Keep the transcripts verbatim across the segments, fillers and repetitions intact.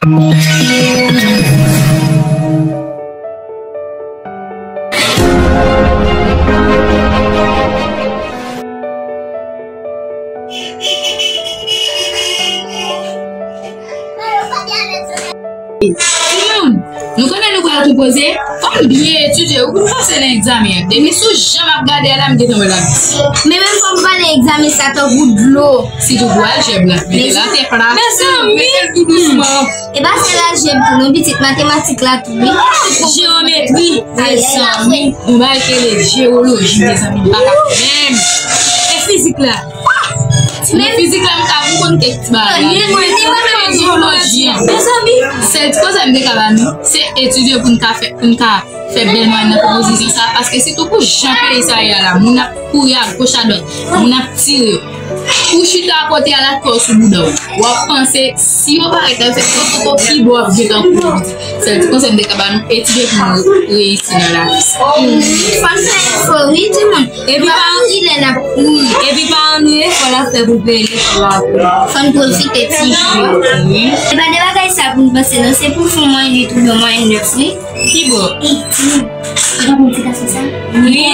Timoun, nou konnen nou pral konpoze, fò n byen etidye wi pou n pase nan egzamen an. Depi sou jan m ap gade a la, m gentan wè l ap di. Men menm fò m pale egzamen sa tankou dlo. Sitou pou aljèb la. Mete l atè plat. Mezanmi! Mete l tou dousman. E pa sèl aljèb tou non pitit, matematik la tou wi. Jewometri. Mezanmi, yon bagay ki rele jewoloji, mezanmi, m pa ka menm. E fizik la. Men fizik la, m ka pou konn kèk ti bagay la. Li mwen, li mwen menm. Jewoloji an. Mezanmi. Sèl ti konsèy m te ka ba nou, se etidye pou n ka fè, pou n ka fè bèl mwayèn nan konpozisyon sa, paske sitou pou jan peyi sa ye a la, moun ap kouri agoch adwat, moun ap tire. Ou chita akote a l ap fè w sou bouda w. W ap panse, si yo parèt la, yo fè tout foto ki bò ap gentan kouri. Sèl ti konsèy m te ka ba nou, etidye pou nou reyisi nan lavi. Fò n fè efò wi timoun. Epi pa anyen lè n ap kouri. Epi pa anyen fò l ap fè pou peye lekòl la. Fò n pwofite ti jou. E pa de bagay sa pou n panse non, se pou fè yon mwayèn uit oubyen yon mwayèn nèf wi. Ki bò? Ey timoun, ou pa konn ti gason sa? Wi,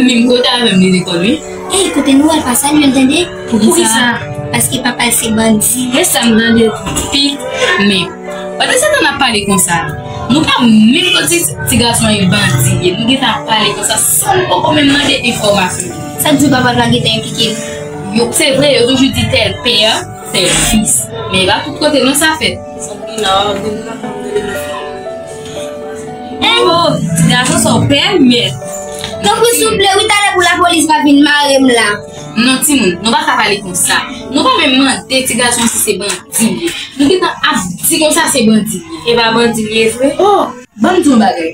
menm kote avè m li lekòl wi. Ey, kote nou al pa salye l tande. Poukisa? Paske papa l se bandi. E sa m tande tou. Pimen. Pandan se tan n ap pale konsa, nou pa menm konn si ti gason an e bandi ye. Nou gentan ap pale konsa san nou poko menm mande enfòmasyon. Sa k di papa l pa gentan enplike l? Yo, se vre, yo toujou di tel père, tel fils. Men e pa tout kote non sa fèt. Oh, ti gason sa w pèmèt. Tanpri souple wi, talè pou lapolis pa vin mare m la. Non timoun, nou pa ka pale konsa. Nou pa menm mande ti gason si se bandi li ye. Nou gentan ap di konsa se bandi li ye. E pa bandi li ye vre? Oh, ban m di w yon bagay.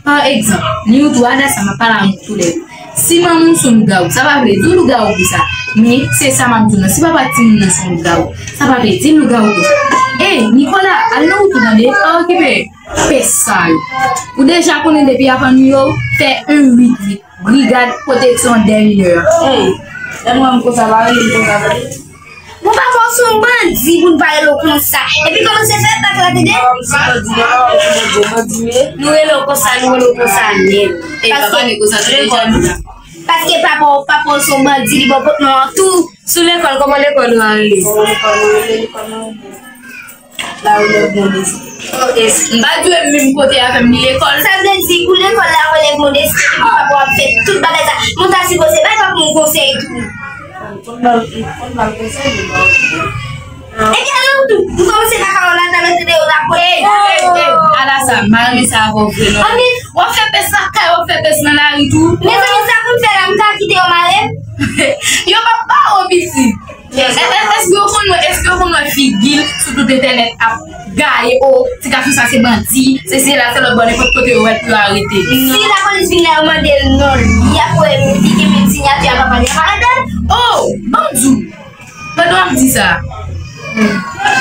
Pa egzanp, ni ou tou Adasa, m ap pale a nou toulède. Si manman w se yon lougawou, sa pa vle di w lougawou pou sa. Men se sa m ap di w nan. Si papa timoun nan se yon lougawou, sa pa vle di l lougawou pou sa. Ey, Nikola, al nan wout ou tande, pa okipe pès sa yo. Ou deja konnen depi avan yo fè en uit uit, Brigade Protection des Mineurs. Ey, lè m wè m konsa, pa rele m konsa tande. Bon, papa w se yon bandi pou n pa rele w konsa. Epi kòman se fè bak la, tande? Nou rele w konsa, nou rele w konsa nèt. Paske, paske papa w, papa w se yon bandi, li ba w pòt non an tou. Sou lekòl, kòman lekòl nou a rele? La relève modeste. M pa di w e menm kote avè m li lekòl. Sa vle di, pou lekòl la relève modeste, epi papa w ap fè tout bagay sa. Mwen ta sipoze bay papa m yon konsèy tou. Konn ba l, konn ba l konsèy, men ba l. Ebyen, alò, tou, m kòmanse pa ka wè w la, talè tande yo ta pote. Ey, ey, ey, Adasa, m pa renmen sa avè w vre non. W ap fè pès lakay, w ap fè pès nan lari tou. Mezanmi, sa pou m fè la, m ka kite yo mare m? Yo p ap mare w pitit. Èske yo konn wè, èske yo konn wè figi l sou tout entènèt ap gaye, o, ti gason sa se bandi, se sila, se lòt bò, nenpòt kote yo wè l pou yo arete l. Si lapolis vin la, yo mande l non l, y ap wè li gen menm siyati a papa l, y ap arete l. O, ban m di w, pandan w ap di sa,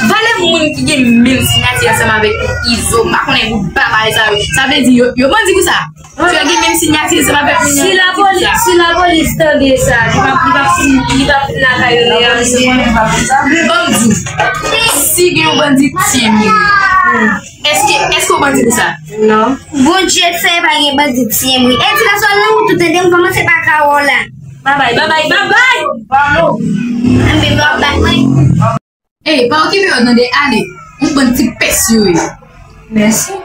valè moun ki gen menm siyati ansanm avèk Izo, m pa konnen pou bagay sa yo, sa vle di yo, yo bandi pou sa. Fè gen menm siyati ansanm avèk moun nan. Si lapolis, si lapolis tande sa, li p ap, li p ap fin, li p ap fin lakay yo, li arete. Ban m di w, si gen yon bandi tiye mouri, èske, èske w bandi pou sa? Non. Bondye fè pa gen bandi tiye mouri. E ti gason nan wout ou tande, m kòmanse pa ka wè w la. Babay, babay, babay! Anben, babay. Ey, pa okipe yo tande, ale. Yon bann ti pès yo ye. Mèsi.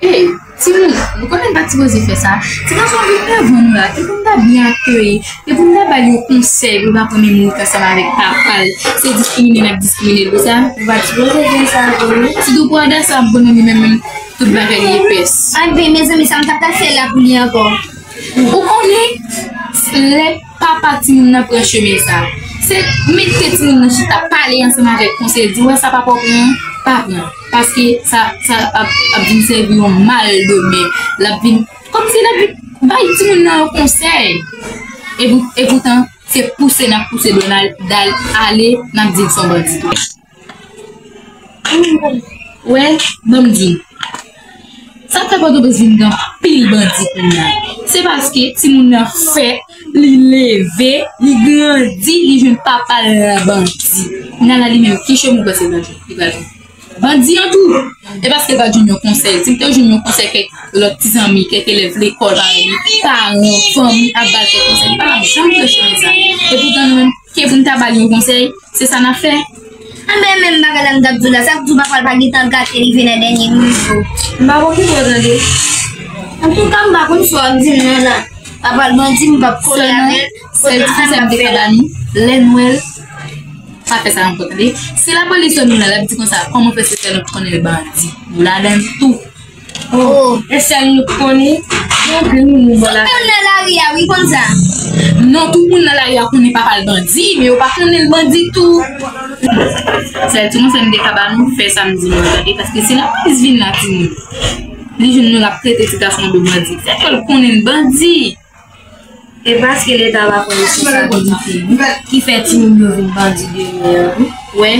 Ey, timoun, nou konnen n pa t sipoze fè sa. Ti gason an vin devan nou la, e pou n ta byen akeyi, e pou n ta ba l yon konsèy pou l pa pran menm wout ansanm avèk papa l. Se diskrimine n ap diskrimine l pou sa. Nou pa t sipoze fè sa vre wi. Sitou pou Adasa, m konnen li menm, menm, tout bagay li epès. Anben, mezanmi, sa m t ap ta fè la pou li ankò? Ou konnen, lè papa timoun nan pran chemen sa, se mete timoun nan chita pale ansanm avèk konsèy, di w wè sa papa w pran an, pa pran. Paske sa, sa ap, ap vin sèvi yon mal demen. L ap vin, kòmsi l ap vin bay timoun nan yon konsèy. E pou, e poutan, se pouse n ap pouse Donald dal ale, n ap di l se yon bandi tou. Wè, ban m di w. Sa k fè Pòtoprens vin gen anpil bandi kounye a? Se paske timoun nan fèt, li leve, li grandi, li jwenn papa l nan bandi. Kounye a la li menm, ki chemen w panse l pral pran? Bandi an tou. E paske l pa t jwenn yon konsèy. Si l te jwenn yon konsèy kèk lòt ti zanmi, kèk elèv lekòl parèy li, paran, fanmi ap ba l kèk konsèy, li pa t ap janm pran chemen sa. E poutan nou menm, ke pou n ta ba l yon konsèy, se sa n ap fè. Anben, menm bagay la m t ap di w la, sa k di w papa l pa gentan gate, li vin nan dènye minit yo. M pa konn ki bò tande. Antouka, m pa konn sa w ap di m nan la. Papa l bandi, m p ap kole avè l. Sèl ti konsèy m te ka ba nou, lè n wè l, pa fè sa ankò, tande. Si lapolis wè nou la, l ap di konsa, kòman fè se sèl nou k konnen l bandi? Nou ladan l tou. Oh, e sèl nou k konnen, gen anpil moun nou bò la. Tout moun nan lari a, wi, konn sa. Non, tout moun nan lari a konnen papa l bandi, men yo pa konnen l bandi tou. Sèl ti konsèy m te ka ba nou, fè sa m di nou an, tande, paske si lapolis vin la, timoun, li jwenn nou l ap trete ti gason an de bandi, se ke l konnen l bandi. E paske Leta pa pran responsabilite li, ki fè timoun yo vin bandi demen an, wi. Wè,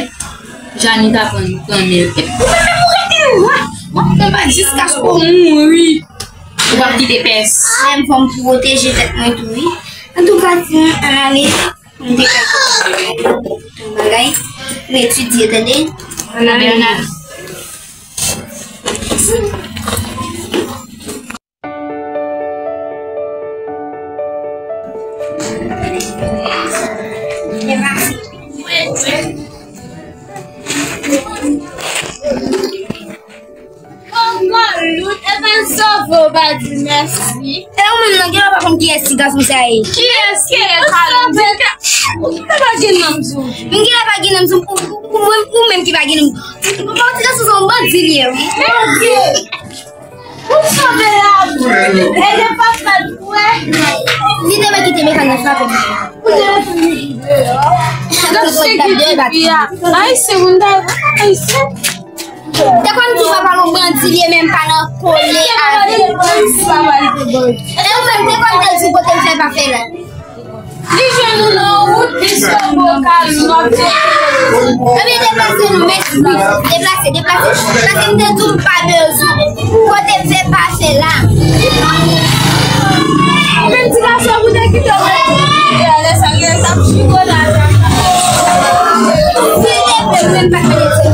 Jani ka pran granmè l. Epi ou menm, ou rete la. W ap fè bandi jiskaske w mouri. Ou p ap kite pèsonn. Menm fò m pwoteje tèt mwen tou, wi. Antouka, timoun, ann ale. M te fè yon bagay. M etidye, tande. Ann ale. Ann ale. Kòman lout e pa sove w pa di mèsi? E ou menm nan, gen lè w pa konn kiyès ti gason sa ye. Kiyès ki ye Kalout? Ou pa gen nanm sou ou. M gen lè pa gen nanm sou m. Ou, ou, ou, ou menm ki pa gen nanm. Ou, ou, ou, ti gason sa, yon bandi li ye, wi. Bandi! Ou sove lavi. E de pa fè l kwè. Li te mèt kite mechaniz la frape m. Ou te mèt vin deyò. Gad se ki pipi a. Ayisyen, moun ta ayisyen. Te konn di papa l yon bandi li ye, menm pa nan kole avè l. E ou menm te konn te di kote l fè pa fè la. Li jwenn ou nan wout, li sou bokal, nou ap tcheke. Ebyen, deplase nou, mèsi. Deplase, deplase. Paske m te di w m pa bezwen. Kote m fè pa fè la. Menm ti gason pou te kite w. Lè sa, lè sa, m chiko la. Silvouplè, mwen pa kite.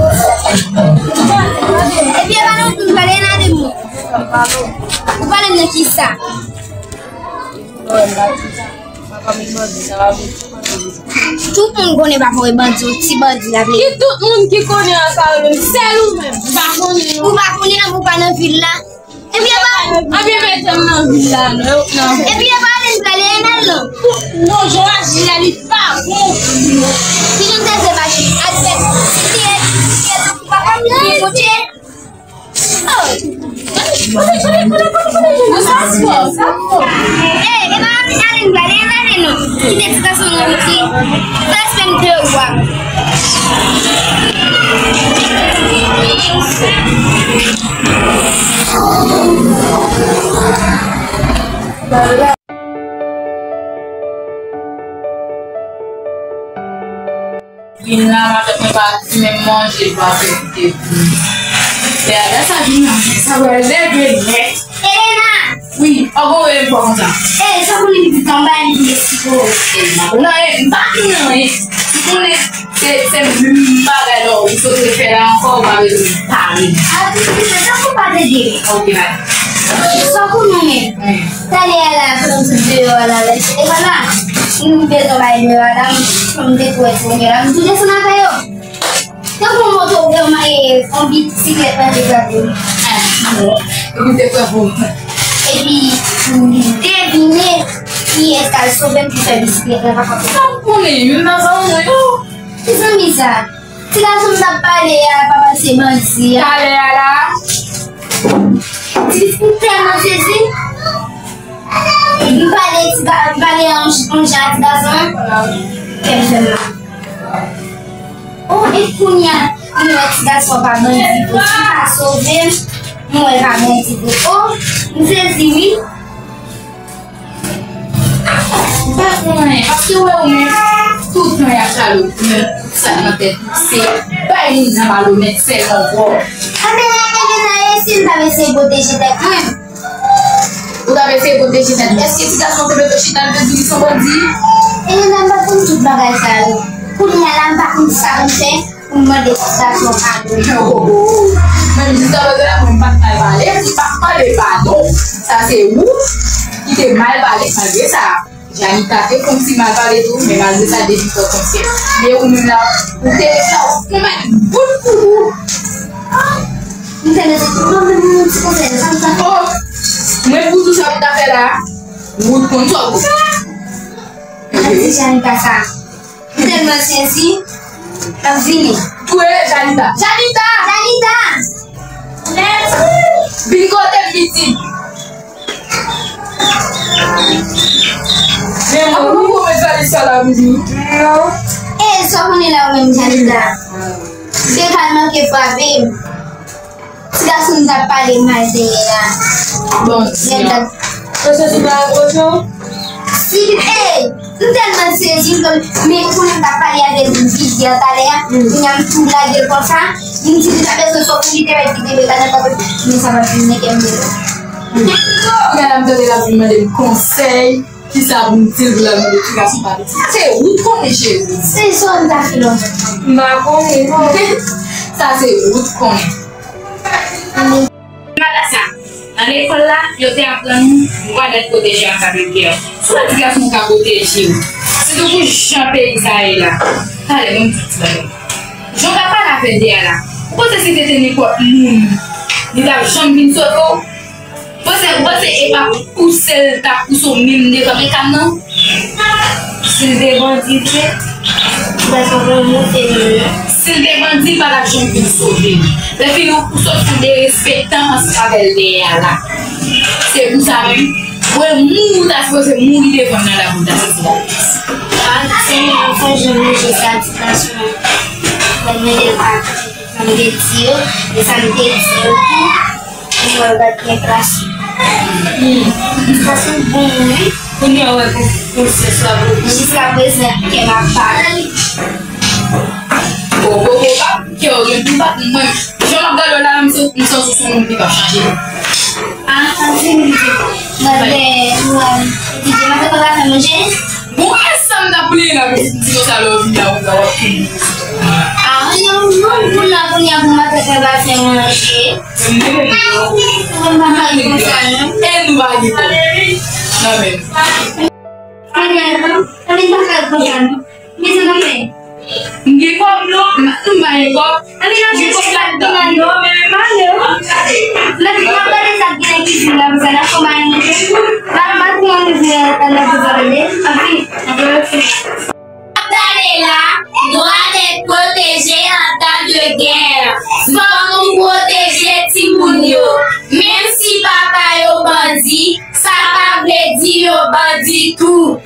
Ebyen, pa nan tout, pale nan de mo. Ou pale nan ki sa? Tout moun konnen papa w e bandi, yon ti bandi l ap ye. Ki tout moun ki konnen an, Carolyn? Sèl ou menm, m pa konnen non. Ou pa konnen, ou pa nan vil la. Ebyen, pa. Ebyen, mete m nan vil la, non, non. Ebyen, pa ale, m prale, ann al non. Non, jan w aji a, li pa bon. Ki jan m te fè mache? Al fè, si te, si te, papa m te monte. Sa fò, sa fò. Ey, e pa ale, ale, ale, ale, non. Kite ti gason nan wout li. Respè m de ou a. Vin la, madanm mwen pa di menm manje, l pa fè kite pou mwen. Lè a sa vin la, sa va leve nèt. Elena! Wi, ankò e fò konsa. E, sa pou li di tan bay li espo. E, m pa konn anyen, m pa konn anyen. M konnen se, se menm bagay la, ou sot fè la ankò, ou pa bezwen pale. A, ti fi, tankou pa tande. Ok, bye. Sa pou nou menm. Wi. Talè a la, pou nou sot deyò a la, lè se te pa la. M bezwen bay deyò a la, m, m te twò tonbe la, m tou desann avè yo. Tankou moto, e, yon bisiklèt la te frape m. Epi te frape w. Epi, m devine kiyès k al sove m pou fè bisiklèt la pa frape m. Sa m konnen, youn nan zanmi mwen yo. Ki zanmi sa? Ti gason m t ap pale a, papa l se bandi a. Talè a la. Ti, m tèlman sezi. M pale ti ga-, m pale yon, yon jan a ti gason an. Kè m fè m mal. Oh, e kounye a, m wè ti gason pa bandi tou. Si pa sove m, m wè pa bandi tou. Oh, m sezi wi. M pa konn anyen, paske wè ou menm, tout tan y ap chale w, ou menm, tout sa k nan tèt ou, se bay moun nan malonèt sèlman ankò. Anben, Elena, e si m t ap eseye pwoteje tèt mwen? Ou t ap eseye pwoteje tèt ou? Èske ti gason te mete chita, l te di li se yon bandi? Elena, m pa konn tout bagay sa yo. Kounye a la, m pa konn sa pou m fè. Mwen mande gason padon. Oh, oh, oh. Menm jis apre la, mwen pa t mal pale, li pa t mande padon. Sa se ou ki te mal pale malgre sa. Janita te fè yon ti mal pale tou, men malgre sa, depi fè w konfyans. Men ou menm la, ou te la, ou pa t bout pou ou. M te mete tout mwen menm yon ti konsèy, sa m ta fè. Oh, mwen pou tou sa ou ta fè la, ou t konn sa ou pou fè. Mwen di Janita sa. M tèlman sezi, m ap vini. Touye Janita. Janita! Janita! Vin kote m, pitit. Men mwen, ou konn mèt valiz sa la, pitit? E, sa w konnen la ou menm, Janita? Devan l manke frape m. Ti gason m t ap pale mal dèyè a. Bon, Janita. Pase sou pa avanse w? Si, e, m tèlman sezi, m konn, men ou konnen m t ap pale avè l vizye talè a, kounye a m tou lage l konsa, li m di li pa bezwen sòti, li te mèt kite m nan pòt, men sa pa t vin nèg m de. Kounye a la m tande l ap vin mande m konsèy, kisa pou m di l pou l al mande ti gason pa piti. Sa se ou t konnen, Jezi. Se sa m ta fè lontan. M pa konnen, non. Sa se ou t konnen. Malasa, nan lekòl la, yo te aprann nou dwa dèt pwoteje an ka de gè. Si w wè ti gason ka pwoteje w, sitou pou jan peyi sa ye la. Talè, ban m di w ti bagay. Jan w t ap pale avè de a la, ou panse si te te nenpòt moun, li t ap janm vin sove w? Ou panse, ou panse e pa pouse l t ap pouse w menm devan mekàn nan? Si l te bandi vre, li pa t ap janm monte menm non. Si l te bandi, li pa t ap janm vin sove m. Lè fini ou sot sou derespektan ansanm avè l dèyè a la. Se pou sa menm, mwen mouri, ou ta sipoze mouri devan m nan la pou m ta sezi lavi. A, se yon fò jan manje sa ti gason an. Mwen mande l pa kote sa m te di yo, e sa m te di yo tou. Mwen pa t gen plas. Hmm. Sa se yon bon moun, wi. Kounye a, w wè, pou, pou se sa, pou, pou. Jiskaprezan, kè m ap bat. O, o, o, pa, kè w gen pou bat mwen. Jan m ap gade w la, m se, m santi w se yon moun ki p ap chanje. A, sa se yon moun ki, mwen, mwen, mwen, mwen, mwen, mwen, mwen, mwen, Bon, e sa m t ap bliye la, pitit, m di konsa lè w vini la, konsa w ap fini. A, non, non, pou la, kounye a, pou maten, fè pa fè manje. Mwen pa gen konsa, non. E nou pa gen kòb. Nan men. Anyen, non. Anyen, pa fè konsa, non. Mezanmi. M gen kòb non, m, m pa gen kòb. Anben, n ap chèche sa k pi mal yo. Anben, men mande yo. Mèt, m ap gade sa k gen nan kizin la, pou sa n ap fè bay manje. Ba, ba, pou mwen, mwen, mwen, mwen, mwen, mwen, anfen, anfen, anfen. Ap gade la, dwa dèt pwoteje an tan de gè. Fò nou pwoteje timoun yo. Menm si papa yo bandi, sa pa vle di yo bandi tou.